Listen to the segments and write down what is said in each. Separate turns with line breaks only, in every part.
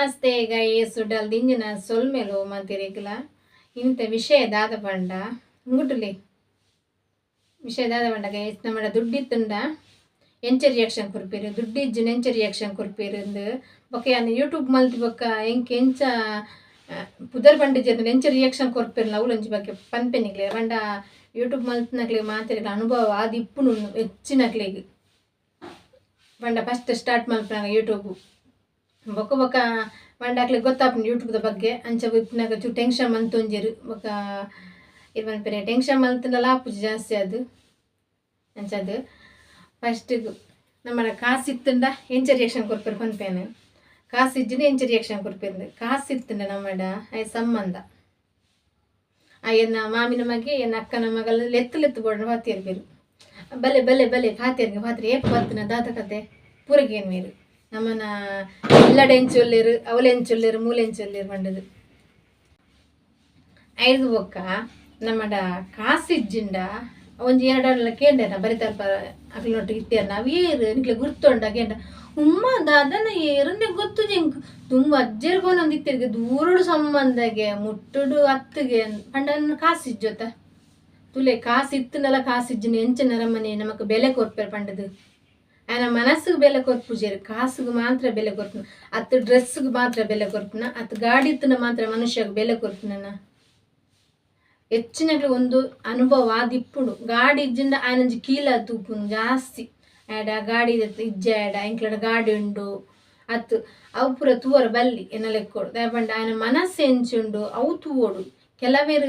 Namaste guys, ಉಡಲ್ ದಿಂಜಿನ ಸೊಲ್ಮೆಲು ಮಾತೆರೆಗ್ಲ. ಇಂತ ವಿಷಯ ದಾದ ಪಂಡ ಉಂಗುಟುಲೆ ವಿಷಯ ದಾದ ಪಂಡ ಗೈಸ್, ನಮ್ಮಡ ದುಡ್ಡಿತ್ತುಂಡ ಎಂಚ ರಿಯಾಕ್ಷನ್ ಕೊರ್ಪೆರ್, ದುಡ್ಡು ಇಜ್ಜಿಂಡ ಎಂಚ ರಿಯಾಕ್ಷನ್ ಕೊರ್ಪೆರ್ ಇಂದ್ ಬೊಕ್ಕ ಯಾನ್ ಯೂಟ್ಯೂಬ್ ಮಲ್ತಿ ಬೊಕ್ಕ ಎಂಕ್ ಎಂಚ ಪುದರ್ ಪಂಡಿಜೆರ್ ಎಂಚ ರಿಯಾಕ್ಷನ್ ಕೊರ್ಪೆರ್ ಅವ್ಲು ಒಂಜಿ ಬಗ್ಗೆ ಪನ್ಪೆನಿಗ್ಲೆ. ಪಂಡ ಯೂಟ್ಯೂಬ್ ಮಲ್ತಿನಕ್ಲೆಗ್ ಮಾತೆರೆಗ್ಲ ಅನುಭವ ಆದ್ ಇಪ್ಪುನು ಹೆಚ್ಚಿನಕ್ಲೆಗ್. ಪಂಡ ಫಸ್ಟ್ ಸ್ಟಾರ್ಟ್ ಮಲ್ಪುನಗ ಯೂಟ್ಯೂಬ್ ಬೊಕ್ಕ ಬೊಕ್ಕ ಪಂಡ ಅಕ್ಲೆಗ್ ಗೊತ್ತಾಪುಂಡು ಯೂಟ್ಯೂಬ್ದ ಬಗ್ಗೆ. ಅಂಚ ಇಪ್ಪುನಗ ಚೂರು ಟೆನ್ಷನ್ ಮಲ್ತೊಂಜೆರ್ ಬೊಕ್ಕ ಇರ್ ಪನ್ಪೆರೆ ಟೆನ್ಷನ್ ಮಲ್ತ್ಂಡಲ ಆಪುಜಿ ಜಾಸ್ತಿ ಅದು. ಅಂಚದ್ ಫಸ್ಟಿಗ್ ನಮ್ಮಡ ಕಾಸು ಇತ್ತುಂಡ ಎಂಚ ರಿಯಾಕ್ಷನ್ ಕೊರ್ಪೆರ್ ಪನ್ಪೇನು, ಕಾಸು ಇಜ್ಜಿಂಡ ಎಂಚ ರಿಯಾಕ್ಷನ್ ಕೊರ್ಪೆರ್. ಕಾಸು ಇತ್ತುಂಡ ನಮ್ಮಡ ಅಯ್ ಸಂಬಂಧ, ಎನ್ನ ಮಾಮಿನ ಮಗೆ ಎನ್ನ ಅಕ್ಕನ ಮಗಲ್ ಲೆತ್ತು ಲೆತ್ತು ಬೋಡ ಪಾತೆರ್ಬೆರು, ಬಲೆ ಬಲೆ ಬಲೆ ಪಾತೆರ್ಗೆ ಪಾತ್ರೆ ಏಪ ಬತ್ತಿನ ದಾದ ಕತೆ ಪೂರಗೇನು ಮೇರು ನಮ್ಮನ ಇಲ್ಲಡೆ ಎಂಚೊಲ್ಲೇರು ಅವಲೆ ಎಂಚೊಲ್ಲೇರು ಮೂಲೆ ಎಂಚೊಲ್ಲೇರು ಪಂಡದು. ಐದು ಬೊಕ್ಕ ನಮ್ಮಡ ಕಾಸು ಇಜ್ಜಿಂಡ ಒಂಜಿ ಎರಡಲ್ಲ ಕೇಂಡೇನ ಬರಿತಲ್ಪ ಅಕ್ಲೆನೊಟ್ಟಿಗೆ ಇತ್ತೇರ್ ನಾವು ಏರು ನಿಕ್ಲೆ ಗುರ್ತುಂಡ ಕೇಂಡ ಉಮ್ಮ ದಾದನ ಏರುಂದೆ ಗೊತ್ತು ಜಿಂಕ್ ತುಂಬ ಅಜ್ಜೆರ್ ಪೋನೊಂದು ಇತ್ತೆರ್ಗೆ ದೂರಡು ಸಂಬಂಧಗೆ ಮುಟ್ಟುಡು ಅತ್ತಿಗೆ ಪಂಡ ಕಾಸು ಇಜ್ಜೊತ್ತ ತುಲೆ ಕಾಸು ಇತ್ತುಂಡಲ ಕಾಸು ಇಜ್ಜಿನ ಎಂಚ ನರಮನೆ ನಮಕ್ ಬೆಲೆ ಕೊರ್ಪೆರ್ ಪಂಡದು. ಆಯ್ನ ಮನಸ್ಸಿಗೆ ಬೆಲೆ ಕೊರ್ಪುಜೆರ್, ಕಾಸುಗೆ ಮಾತ್ರ ಬೆಲೆ ಕೊರ್ಪುನ, ಅತ್ತು ಡ್ರೆಸ್ಗೆ ಮಾತ್ರ ಬೆಲೆ ಕೊರ್ಪುನ, ಅತ್ತು ಗಾಡಿ ಇತ್ತುಂಡ ಮಾತ್ರ ಮನುಷ್ಯಗೆ ಬೆಲೆ ಕೊರ್ಪುನ. ಹೆಚ್ಚಿನಕ್ಲೆ ಒಂದು ಅನುಭವ ಆದಿಪ್ಪುಂಡು. ಗಾಡಿ ಇಜ್ಜಿಂಡ ಆಯ್ನೊಂಜಿ ಕೀಲ ತೂಪುನು ಜಾಸ್ತಿ, ಆಯ್ಡ ಗಾಡಿ ಇಜ್ಜೆ ಆಯ್ಡ ಎಂಕ್ಲಡ ಗಾಡಿ ಉಂಡು ಅತ್ತು ಅವು ಪೂರ ತೂವರ ಬಲ್ಲಿ ಎನ್ನ ಲೆಕ್ಕೋಡು. ದಾಯೆ ಪಂಡ ಆಯ್ನ ಮನಸ್ಸು ಎಂಚುಂಡು ಅವು ತೂವೊಡು. ಕೆಲವೇರು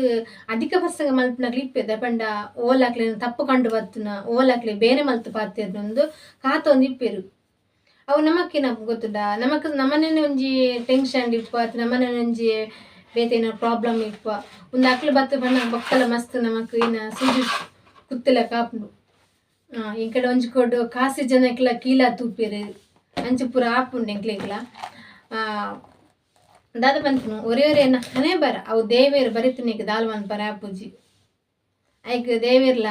ಅಧಿಕ ಪ್ರಸಂಗ ಮಲ್ಪುನಕ್ಲು ಇಪ್ಪೆರ್, ದಾಯೆ ಪಂಡ ಓಲಾಕ್ಲೆನ ತಪ್ಪು ಕಂಡು ಬತ್ತುನ ಓಲಾಕ್ಲೆ ಬೇನೆ ಮಲ್ತ್ ಪಾತೆರ್ನೊಂದು ಕಾತೊಂದು ಇಪ್ಪೆರ್. ಅವು ನಮಕ್ಕೇನ ಗೊತ್ತುಂಡ, ನಮಕ್ ನಮನೇನೆ ಒಂಜಿ ಟೆನ್ಷನ್ ಇಪ್ಪ ಅತ್ತ್ ನಮನೇನೆ ಒಂಜಿ ಬೇತೆ ಏನಾರ ಪ್ರಾಬ್ಲಮ್ ಇಪ್ಪ ಉಂದು ಅಕ್ಲು ಬತ್ತು ಪಂಡ ಬೊಕ್ಕಲ ಮಸ್ತ್ ನಮಕ್ ಇನ್ನ ಸೂಜಿ ಕುತ್ತುಲೆಕ ಆಪುಂಡು. ಎಂಕಡ ಒಂಜಿ ಕೊಡು ಕಾಸು ಜನಕ್ಲ ಕೀಲ ತೂಪೆರ್ ಅಂಚ ಪೂರ ಆಪುಂಡು ಎಂಕ್ಲೆಗ್ಲ. ದಾದ ಪನ್ಪುನು ಒರೇ ಒರೇನ ಹಣೆ ಬರ ಅವು ದೇವೆರ್ ಬರಿತಿನೆಗ್ ದಾಲ ಮನ್ಪರೆ ಆಪುಜಿ. ಐಕ್ ದೇವೆರ್ಲ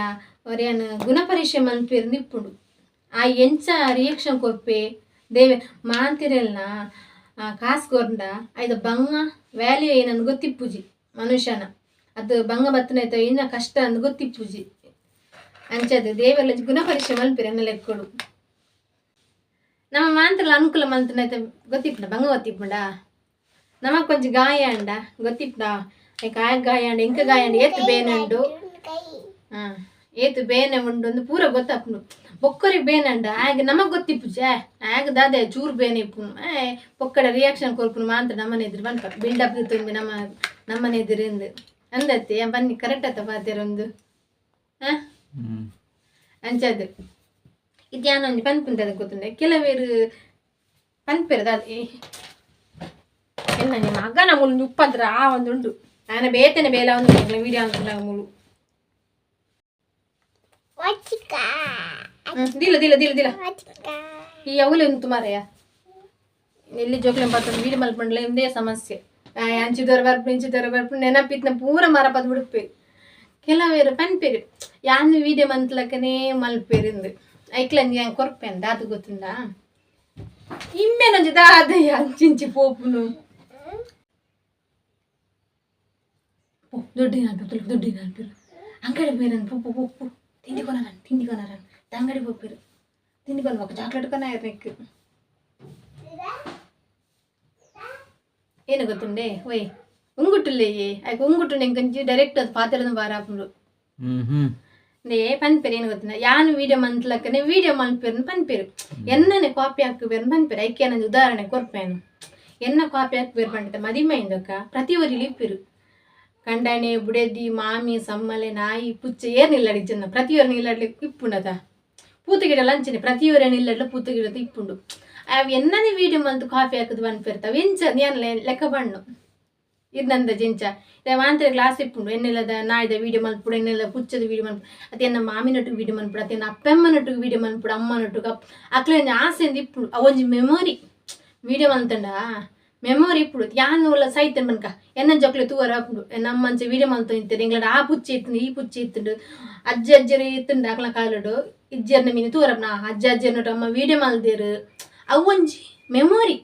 ಒರಿಯನ್ ಗುಣ ಪರೀಕ್ಷೆ ಮನ್ಪೆರ್ ಇಪ್ಪುಂಡು. ಆ ಎಂಚ ರಿಯಾಕ್ಷನ್ ಕೊರ್ಪೆ ದೇವೆ ಮಾಂತಿರೆಲ್ನ ಕಾಸು ಕೊರ್ಂಡ ಐತ ಬಂಗ ವ್ಯಾಲ್ಯೂ ಏನಂದ್ ಗೊತ್ತಿಪ್ಪುಜಿ ಮನುಷ್ಯನ, ಅದು ಬಂಗ ಬತ್ತನೈತ ಏನ ಕಷ್ಟ ಅಂದ್ ಗೊತ್ತಿಪ್ಪುಜಿ. ಅಂಚದ ದೇವೆರ್ಲ ಗುಣ ಪರೀಕ್ಷೆ ಮನ್ಪೆರ್ ಎನ್ನ ಲೆಕ್ಕೊಡು. ನಮ್ಮ ಮಾಂತ್ರಲ ಅನುಕೂಲ ಮಲ್ತನೈತ ಗೊತ್ತಿಪ್ಪುಂಡ ಬಂಗ ಗೊತ್ತಿಪ್ಪುಂಡ ನಮಕ್ ಒಂಜಿ ಗಾಯ ಅಂಡ ಗೊತ್ತಿಪ್ಪುಂಡ ಐಕ್ ಆಯ್ ಗಾಯ ಅಂಡ ಎಂಕ ಗಾಯ ಅಂಡ ಏತ್ ಬೇನೆ ಉಂಡು, ಏತ್ ಬೇನೆ ಉಂಡು ಅಂದ್ ಪೂರ ಗೊತ್ತಾಪುಂಡು. ಬೊಕ್ಕರಿಗೆ ಬೇನೆ ಅಂಡ ಆಗ ನಮಗ್ ಗೊತ್ತಿಪ್ಪುಜಿ, ಆಗ ದಾದೆ ಚೂರು ಬೇನೆ ಇಪ್ಪುನು ಪೊಕ್ಕಡ ರಿಯಾಕ್ಷನ್ ಕೊರ್ಪುನು ಮಾಂತ್ರ ನಮ್ಮನೆ ಎದುರು ಪನ್ಪ ಬಿಲ್ಡಪ್ ತುಂಬಿ ನಮ್ಮ ನಮ್ಮನೆ ಎದುರು ಇಂದು ಅಂದತ್ತೆ ಬನ್ನಿ ಕರೆಕ್ಟ್ ಆತ ಪಾತೆರೊಂದು ಅಂಚದ್ ಇದು ಯಾನ್ ಒಂಜಿ ಪನ್ಪುಂತದ ಗೊತ್ತುಂಡೆ. ಕೆಲವೇರು ಪನ್ಪೆರ್ ದಾದ ಎನ್ನ ನಿಮ್ಮ ಮಗನ ಮುಲು ಉಪ್ಪದ್ರ ಆ ಒಂದು ಉಂಡು ಆನ ಬೇತನೆ ಬೇಲ ಒಂದು ವಿಡಿಯೋ ಅಂತ ಮುಲು ದಿಲ ದಿಲ ದಿಲ ದಿಲ ಈ ಅವಲೆ ಉಂತು ಮಾರಾಯ ಎಲ್ಲಿ ಜೋಕ್ಲೆ ಪತ್ತೊಂದು ವೀಡಿಯೋ ಮಲ್ಪಂಡ್ಲ ಇಂದೇ ಸಮಸ್ಯೆ. ಅಂಚಿದೊರ ಬರ್ಪು ಇಂಚಿದೊರ ಬರ್ಪು ನೆನಪಿತ್ನ ಪೂರ ಮರಪದ್ ಬಿಡುಪೆ. ಕೆಲವೇರು ಪನ್ಪೆರು ಯಾನ್ ವೀಡಿಯೋ ಮಂತ್ಲಕನೇ ಮಲ್ಪೆರ್ ಇಂದು ಐಕ್ಲಂಜಿ ಯಾನ್ ಕೊರ್ಪೆನ್ ದಾದ ಗೊತ್ತುಂಡ ಇಮ್ಮೆನೊಂಜಿ ದಾದಯ್ಯ ಅಂಚಿಂಚಿ ಪೋಪುನು ದುಡ್ಡಿನ ಅನ್ಪು ದುಡ್ಡಿನ ಅನ್ಪಿರು ಅಂಗಡಿ ಬೇರೆ ಪೋ ಪೋ ಪೋ ತಿಂಡಿ ಕೊನರನ್ ತಿಂಡಿ ಕೊನರನ್ ಅಂಗಡಿ ಪೋಪೆರು ತಿಂಡಿ ಕೊನ ಬೊಕ್ಕ ಚಾಕ್ಲೇಟ್ ಕೊನ ನೆಕ್ ಏನು ಗೊತ್ತುಂಡೆ ಓಯ್ ಉಂಗುಟ್ಟುಲ್ಲೆಯೇ ಐಕ್ ಉಂಗುಟ್ಟು ಎಂಕಂಚಿ ಡೈರೆಕ್ಟ್ ಅದು ಪಾತೆರದ ಬಾರ ಆಪುಂಡು. ನೇ ಪನ್ಪೆರ್ ಏನು ಗೊತ್ತುಂಡ ಯಾನ್ ವೀಡಿಯೋ ಮಲ್ತ್ಲಕ್ಕನೆ ವೀಡಿಯೋ ಮಲ್ಪೆರ್ ಪನ್ಪೆರು ಎನ್ನನೆ ಕಾಪಿ ಹಾಕುಬೇರು ಪನ್ಪೆರು. ಐಕೆ ಏನೊಂಜಿ ಉದಾಹರಣೆ ಕೊರ್ಪೇನು, ಎನ್ನ ಕಾಪಿ ಹಾಕುಬೇರು ಪಂಡಿತ ಮದಿಮೈಂದೊಕ್ಕ ಪ್ರತಿ ಒರಿಲು ಇಪ್ಪೆರು ಕಂಡನೆ ಬುಡೆದಿ ಮಾಮಿ ಸಮ್ಮಲೆ ನಾಯಿ ಪುಚ್ಚೆ ಏರ್ ನಿಲ್ಲಡಿ ಜನ ಪ್ರತಿಯೊರ ನಿಲ್ಲಡ್ಲಿ ಇಪ್ಪುಂಡದ ಪೂತ ಗಿಡ ಲಂಚನೆ ಪ್ರತಿಯೊರ ನಿಲ್ಲಡ್ಲ ಪೂತ ಗಿಡ ಇಪ್ಪುಂಡು. ಅವು ಎನ್ನನೆ ವೀಡಿಯೋ ಮಲ್ತು ಕಾಫಿ ಹಾಕುದು ಪನ್ಪೆರ್ತ ಅವು ಎಂಚ ಯಾನ್ ಲೆಕ್ಕ ಬಣ್ಣು ಇರ್ನಂದ ಜಿಂಚ ಮಾಂತ್ರ ಗ್ಲಾಸ್ ಇಪ್ಪುಂಡು ಎನ್ನೆಲ್ಲದ ನಾಯಿದ ವೀಡಿಯೋ ಮಲ್ಪುಡು ಎನ್ನೆಲ್ಲ ಪುಚ್ಚದ ವೀಡಿಯೋ ಮಲ್ಪುಡು ಅತ್ತೆ ಎನ್ನ ಮಾಮಿನೊಟ್ಟಿಗೆ ವೀಡಿಯೋ ಮಲ್ಪುಡು ಅತ್ತೆ ಎನ್ನ ಅಪ್ಪೆಮ್ಮನೊಟ್ಟಿಗೆ ವೀಡಿಯೋ ಮಲ್ಪುಡು ಅಮ್ಮನೊಟ್ಟಿಗೆ ಅಕ್ಲೆ ಒಂಜಿ ಆಸೆ ಇಪ್ಪುಂಡು. ಅವೊಂಜಿ ಮೆಮೊರಿ ವೀಡಿಯೋ ಮಲ್ತಂಡ ಮೆಮೊರಿ ಇಪ್ಪುಡು ಯಾನ್ ಉಲ್ಲ ಸೈತನ್ ಬನ್ಕ ಎನ್ನ ಜೋಕ್ಲೆ ತೂವರ ಆಪುಂಡು ಎನ್ನ ಅಮ್ಮಂಚ ವೀಡಿಯೋ ಮಲ್ತು ಇತ್ತೆರ್ ಎಂಗ್ಲಡ ಆ ಪುಚ್ಚೆ ಇತ್ತುಂಡು ಈ ಪುಚ್ಚೆ ಇತ್ತುಂಡು ಅಜ್ಜಿ ಅಜ್ಜರು ಇತ್ತುಂಡು ಅಕ್ಲ ಕಾಲಡು ಇಜ್ಜೆರ್ನ ಮೀನು ತೂವರಪ್ಪ ಅಜ್ಜ ಅಜ್ಜೆರ್ನೊಟ್ಟು ಅಮ್ಮ ವೀಡಿಯೋ ಮಲ್ದೇರು ಅವು ಒಂಜಿ ಮೆಮೊರಿ.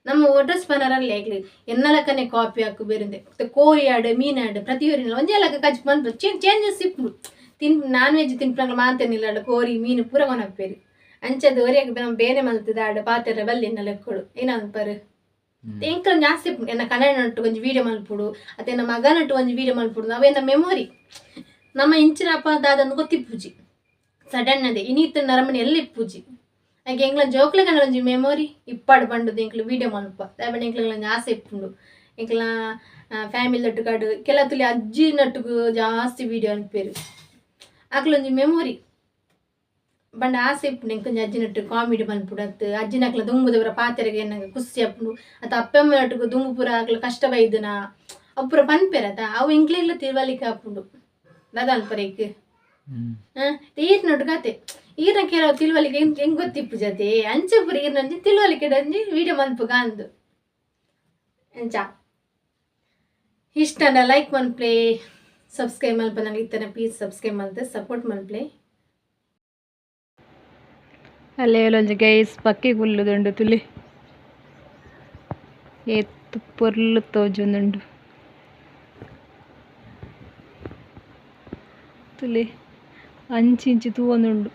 ನಮ್ಮ ಅಡ್ರೆಸ್ ಪನರಲ್ಲಿ ಆಗ್ಲಿ ಎನ್ನಲಕ್ಕನೆ ಕಾಪಿ ಹಾಕು ಬೇರೆ ಕೋರಿ ಆಡು ಮೀನಾಡು ಪ್ರತಿಯೊರಿನ ಒಂಜೇ ಲಕ್ಕ ಕಚ್ ಮನ್ಪು ಚೇಂಜಸ್ ಇಪ್ಪು ತಿನ್ ನಾನ್ ವೆಜ್ ತಿನ್ಪಂಗ್ಲ ಮಾತೇನಿಲ್ಲ ಕೋರಿ ಮೀನು ಪೂರ ಕೊನಪ್ಪೇರು ಅಂಚದ ಒರಿಯಾಗ ನಮ್ಮ ಬೇನೆ ಮಲ್ತದ ಆಡು ಪಾತೆರ ಬಲ್ಲಿ ಎನ್ನ ಲೆಕ್ಕೊಡು ಏನನ್ಪರು ಎಂಕಲ್ ಜಾಸ್ತಿ ಎನ್ನ ಕನ್ನಡ ನಟ್ಟು ಒಂಜಿ ವೀಡಿಯೋ ಮಲ್ಪುಡು ಅತ್ತೆ ಎನ್ನ ಮಗ ನಟ್ಟು ಒಂಜಿ ವೀಡಿಯೋ ಮಲ್ಪುಡು ಅವೆನ್ನ ಮೆಮೊರಿ ನಮ್ಮ ಇಂಚಿನಪ್ಪ ದಾದನ್ನು ಗೊತ್ತಿಪ್ಪುಜಿ ಸಡನ್ ಅದೇ ಇನೀತ ನರಮನೆ ಎಲ್ಲ ಇಪ್ಪುಜಿ ಹಾಗೆ ಎಂಗ್ಲ ಜೋಕ್ಲೆ ಕನ್ನಡ ಒಂಜಿ ಮೆಮೊರಿ ಇಪ್ಪಾಡು ಬಂಡುದು ಎಂಕ್ಲು ವೀಡಿಯೋ ಮಲ್ಪ ದಾಬಣ್ಣ ಎಂಕ್ಲ ಆಸೆ ಇಪ್ಪುಂಡು ಎಂಕ್ಲ ಫ್ಯಾಮಿಲಿ ನಟ್ಟು ಕಾಡು ಕೆಲ ತುಲಿ ಅಜ್ಜಿ ನಟ್ಟುಗು ಜಾಸ್ತಿ ವೀಡಿಯೋ ಅನ್ಪೇರು ಅಕ್ಲೊಂಜಿ ಮೆಮೊರಿ ಬಂಡ ಆಸೆ ಇಪ್ಪುಂಡು ಎಂಕೊಂಜಿ ಅಜ್ಜಿ ನಟ್ಟು ಕಾಮಿಡಿ ಮಲ್ಪುಡು ಅತ್ತು ಅಜ್ಜಿನಕ್ಲ ದುಂಬುದವರ ಪಾತೆರೆಗೆ ಏನಂಗ ಖುಷಿ ಅಪ್ಪುಂಡು ಅತ್ತ ಅಪ್ಪಮ್ಮ ನಟ್ಟುಗು ದುಂಬು ಪೂರ ಅಕ್ಲ ಕಷ್ಟ ಬೈದನ ಅಪ್ಪುರ ಪನ್ಪೇರತ ಅವು ಎಂಕ್ಲೆಗ್ಲ ತಿರುವಲಿಕ್ಕೆ ಅಪ್ಪುಂಡು ದಾದ ಅನ್ಪರೇಕ್ ಈರ್ ನಟ್ಟು ಕತೆ ಈರ್ನ ಕೆಲವು ತಿಳುವಳಿಕೆ ಹೆಂಗ್ ಹೆಂಗ್ ಗೊತ್ತಿಪ್ಪು ಜತೆ ಅಂಚೆ ಪೂರ ಈರ್ನ ತಿಳುವಳಿಕೆ ಅಂಜಿ ವೀಡಿಯೋ ಮನ್ಪುಗ ಅಂದು ಅಂಚ ಇಷ್ಟ ಲೈಕ್ ಮನ್ಪ್ಲೆ ಸಬ್ಸ್ಕ್ರೈಬ್ ಮಲ್ಪ ನಂಗೆ ಇತ್ತನ ಪ್ಲೀಸ್ ಸಬ್ಸ್ಕ್ರೈಬ್ ಮಲ್ತೆ ಸಪೋರ್ಟ್ ಮನ್ಪ್ಲೆ.
ಅಲ್ಲೇ ಒಂಜಿ ಗೈಸ್ ಪಕ್ಕಿ ಕುಲ್ಲುದುಂಡು ತುಲಿ ಏತ್ ಪೊರ್ಲು ತೋಜೊಂದುಂಡು ತುಲಿ ಅಂಚಿ ಇಂಚಿ ತೂವೊಂದುಂಡು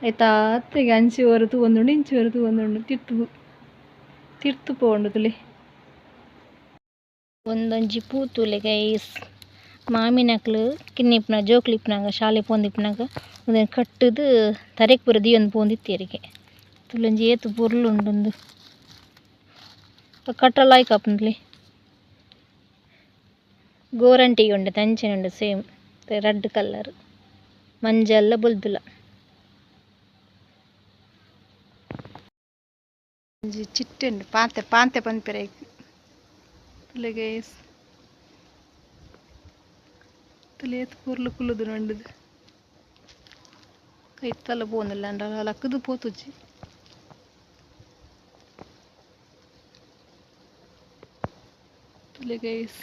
ಐತಾತೆಗೆ ಅಂಚಿ ಒರ ತೂವೊಂದುಂಡು ಇಂಚಿ ಒರ ತೂವೊಂದುಂಡು ತಿರ್ತು ತಿರ್ತು ಪೋಂಡು ತುಲಿ.
ಒಂದೊಂಜಿ ಪೂ ತೂಲೆ ಗೈಸ್ ಮಾಮಿನಕ್ಲು ಕಿನ್ನಿಪ್ಪುನ ಜೋಕುಲು ಇಪ್ಪುನಗ ಶಾಲೆ ಪೋಂದಿಪ್ಪುನಗ ಉಂದೆನ್ ಕಟ್ಟುದು ತರೆಕ್ ಪೂರ ದೀವೊಂದು ಪೋವೊಂದಿತ್ತೆರಿಗೆ ತುಲೊಂಜಿ ಏತ್ ಪೊರ್ಲು ಉಂಡು ಉಂದು ಕಟ್ಟರೆ ಲಾಯ್ಕ್ ಆಪುಂಡುಲೆ ಗೋರಂಟಿಗೆ ಉಂಡು ಅಂಚನೆ ಉಂಡು ಸೇಮ್ ರಡ್ಡ್ ಕಲರ್ ಮಂಜಲ್ ಬೊಲ್ದುಲ.
ಒಂಜಿ ಚಿಟ್ಟೆ ಉಂಡು ಪಾಂತೆ ಪಾಂತೆ ಪನ್ಪೆರ್ ಐಕ್ ತೂಲೆ ಗೈಸ್ ತೂಲೆ ಏತ್ ಪೊರ್ಲು ಕುಲ್ಲುದು ಉಂಡುದು ಕೈತಲ್ ಪೋವೊಂದುಲ್ಲ ಆಂಡ ಲಕ್ಕುದು ಪೋತುಜಿ ತೂಲೆ ಗೈಸ್.